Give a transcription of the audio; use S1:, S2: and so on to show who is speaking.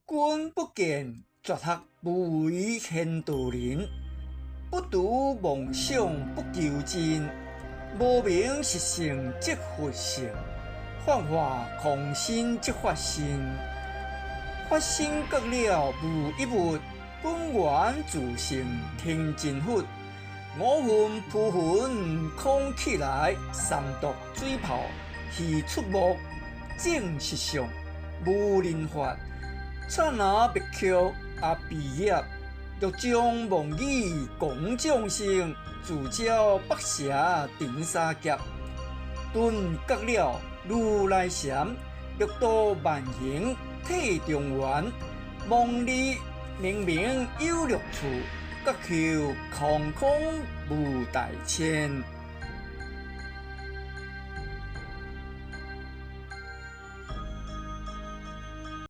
S1: 君不見絕學無為賢道人，不圖妄想不求真，無明實性即佛性，幻化空身即法身，法身覺了無一物，本源自性天真佛。五蘊浮雲空起來，三毒水泡魚出沒，證實相無人法，剎那滅卻阿鼻業，欲將妄語講眾生，自招北邪定沙劫，頓覺了如來禪，六度萬行體中圓，妄離明明有六處。覺後空空無大千。